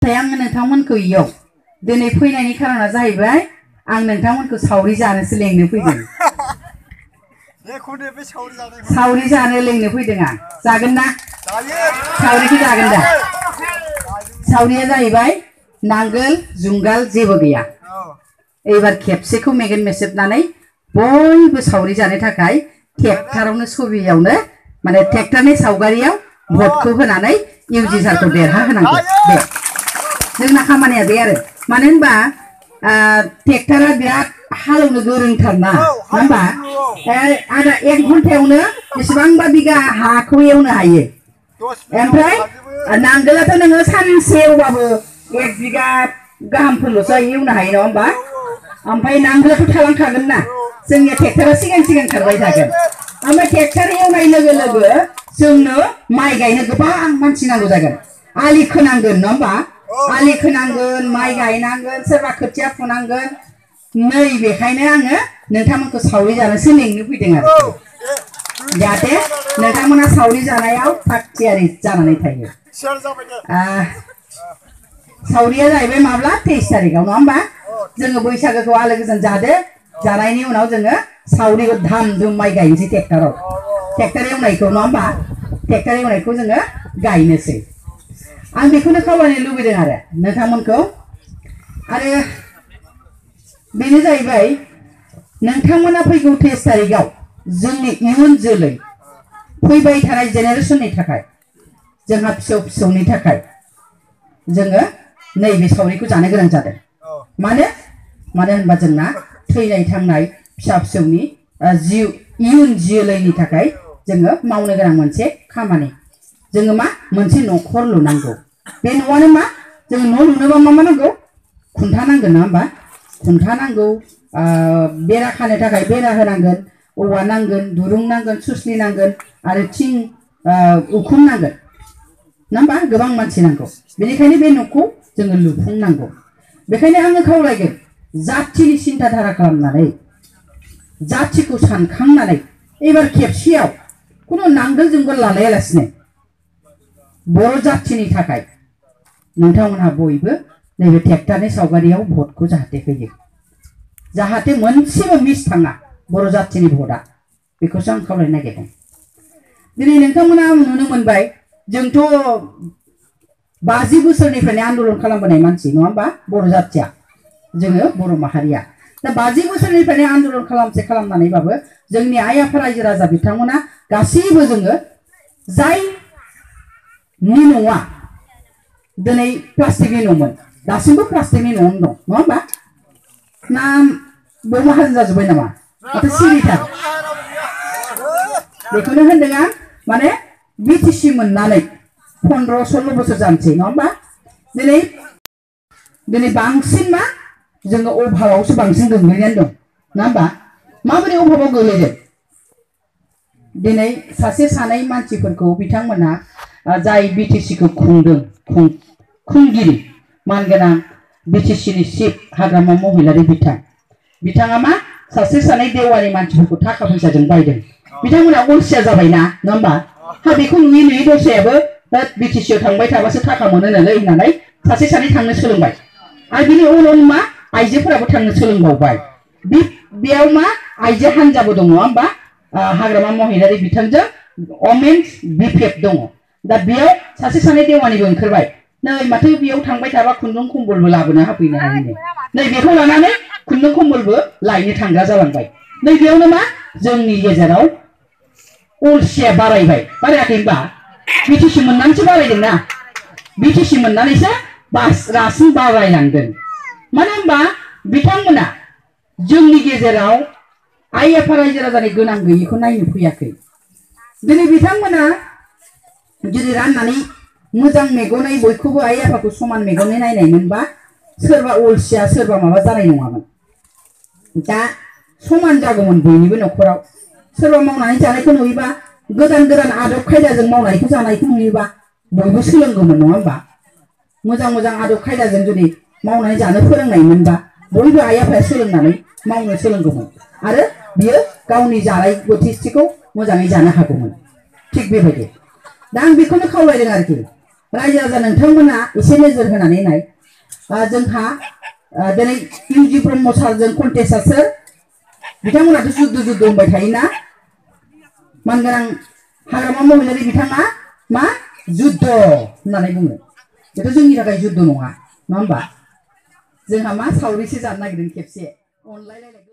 नाथाय आं नोंथांमोनखौ इयाव दिनै फैनायनि खारना जाहैबाय आं नोंथांमोनखौ सावरि जानोसो लेंनो फैदों सावरि जानो लेंनो फैदों आं जागोन ना सावरिखौ जागोन दा सावरिया जाहैबाय नांगोल जुंगाल जेबो गैया एबार खेबसेखौ मेगन मेसेबनानै बयबो सावरि जानो थाखाय ट्रेक्टरावनो सबियावनो माने ट्रेक्टरनि सावगारियाव भटखौ होनानै इउजि सारखौ देरहा होनांगौ दे जोंना खामानिया बे आरो मानो होनबा ट्रेक्टरा बिराद हालेवनो गोरोंथार ना होनबा आधा 1 घन्टायावनो बेसेबांबा बिगा हाखौ एवनो हायो ओमफ्राय नांगोलाथ' नोङो सानसे एवबाबो 1 बिगा गाहामफोरल'सो एवनो हायो नङा होमबा ओमफ्राय नांगोलाथ' थालांखागोन ना जोंनिया ट्रेक्टरा सिगां खारबाय थागोन ओमफ्राय ट्रेक्टर एवनाय लोगो लोगो जोंनो माइ गायनो गोबां मानसि नांगौ जागोन आलि खोनांगोन नङा होमबा आलि खोनांगोन माइ गायनांगोन सोरबा खोथिया फुनांगोन नै बेखायनो आङो नोंथांमोनखौ सावरि जानोसो लेंनो फैदों आरो जाहाथे नोंथांमोना सावरि जानायाव थाग थियारि जानानै थायो सावरिया जाहैबाय माब्ला 23 तारिखआव नङा होमबा जोङो बैसागोखौ आलो गोजोन जादो जानायनि उनाव जोङो सावरिखौ धाम धुम माइ गायनोसै ट्रेक्टराव ट्रेक्टर एवनायखौ नङा होमबा ट्रेक्टर एवनायखौ जोङो गायनोसै आं बेखौनो खावलायनो लुबैदों आरो नोंथांमोनखौ आरो बेनो जाहैबाय नोंथांमोना फैगौ 23 तारिखआव जोंनि इयुन जोलै फैबाय थानाय जेनेरेसननि थाखाय जोंहा फिसौनि थाखाय जोङो नैबे सावरिखौ जानो गोनां जादों मानो होनबा जोंना थैनाय थांनाय फिसा फिसौनि जिउ इयुन जोलैनि थाखाय जोङो मावनो गोनां मोनसे खामानि जोङो मा मोनसे न'खर लुनांगौ बे न'आनो मा जोङो न' लुनोबा मा नांगौ खुन्था नांगोन नङा होमबा खुन्था नांगौ बेरा खानो थाखाय बेरा होनांगोन औवा नांगोन दुरुं नांगोन सुस्लि नांगोन आरो थिं उखुम नांगोन नङा होमबा गोबां मानसि नांगौ बेनिखायनो बे न'खौ जोङो लुफुंनांगौ बेखायनो आङो खावलायगोन जाथिनि सिन्था धारा खालामनानै जाथिखौ सानखांनानै एबार खेबसेयाव खुनु नांगोल जुंगाल लालायालासिनो बर' जाथिनि थाखाय नोंथांमोनहा बयबो नैबे ट्रेक्टरनि सावगारियाव भटखौ जाहाथे होयो जाहाथे मोनसेबो मिस थाङा बर' जाथिनि भटआ बेखौसो आं खावलायनो नागिरदों दिनै नोंथांमोना नुनो मोनबाय जोंथ' 50 बोसोरनिफ्रायनो आन्दलन खालामबोनाय मानसि नङा होमबा बर' जाथिया जोङो बर' माहारिया दा 50 बोसोरनिफ्रायनो आन्दलन खालामनानैबाबो जोंनि आइ आफा रायजो राजा बिथांमोना गासैबो जोङो जायनि न'आ दिनै प्लास्टिकनि न'मोन दासिमबो प्लास्टिकनि न'आवनो दं नङा होमबा ना बयबो हाजो जाजोब्बाय नामा माथो सिरिथार बेखौनो होनदों आं माने बिटिसि मोननानै 15-16 बोसोर जानोसै नङा होमबा दिनै बांसिन मा जोङो अभाबावसो बांसिन गोग्लैनानै दं नङा होमबा माबोरै अभाबाव गोग्लैदों दिनै सासे सानै मानसिफोरखौ बिथांमोना जाय बिटिसिखौ खुंदों खुंगिरि मानगोनां बिटिसिनि चिफ हाग्रामा महिलारि बिथाङा मा सासे सानै देवानि मानसिफोरखौ थाखा फैसाजों बायदों बिथांमोना अलसिया जाबायना नङा होमबा हा बेखौ नुयै दस्रायाबो बिटिसिआव थांबाय थाबासो थाखा मोनो नालाय होननानै सासे सानै थांनो सोलोंबाय आरो बिनि उनाव मा आइजोफोराबो थांनो सोलोंबावबाय बेयाव मा आइजो हान्जाबो दङ नङा होमबा हाग्रामा महिलारि बिथांजों वमेन्स बिपिएफ दङ दा बेयाव सासे सानै देवानिबो ओंखारबाय नै माथो बेयाव थांबाय थाबा खुन्दुं कम्बलबो लाबोनो हाफैनो हायो नै बेखौ लानानै खुन्दुं कम्बलबो लायनो थांग्रा जालांबाय नै बेयावनो मा जोंनि गेजेराव अलसिया बारायबाय बारायाखै होनबा बिटिसि मोननानैसो बारायदोंना बिटिसि मोननानैसो रासिन बारायलांदों मानो होनबा बिथांमोना जोंनि गेजेराव आइ आफा रायजो राजानि गोनां गैयैखौ नायनो फैयाखै दिनै बिथांमोना जुदि राननानै मोजां मेगनै बयखौबो आइ आफाखौ समान मेगनै नायनायमोनबा सोरबा अलसिया सोरबा माबा जानाय नङामोन दा समान जागौमोन बयनिबो न'खराव सोरबा मावनानै जानायखौ नुयोबा गोदान आदब खायदाजों मावनायखौ जानायखौ नुयोबा बयबो सोलोंगौमोन नङा होमबा मोजां आदब खायदाजों जुदि मावनानै जानो फोरोंनायमोनबा बयबो आइ आफाया सोलोंनानै मावनो सोलोंगौमोन आरो बियो गावनि जानाय बोथिसेखौ मोजाङै जानो हागौमोन थिग बेबायदि दा आं बेखौनो खावलायदों आरोखि रायजो राजा नोंथांमोना एसे नोजोर होनानै नाय जोंहा दिनै इउजि ब्रह्म सारजों कन्टेस्टआ सोर बिथांमोनाथ' जुद्ध होनबाय थायोना मानगोनां हाग्रामा महिलारि बिथाङा मा जुद्ध होननानै बुङो बेथ' जोंनि थाखाय जुद्ध नङा होमबा जोंहा मा सावरिसो जानो नागिरदों खेबसे अनलायलायनाय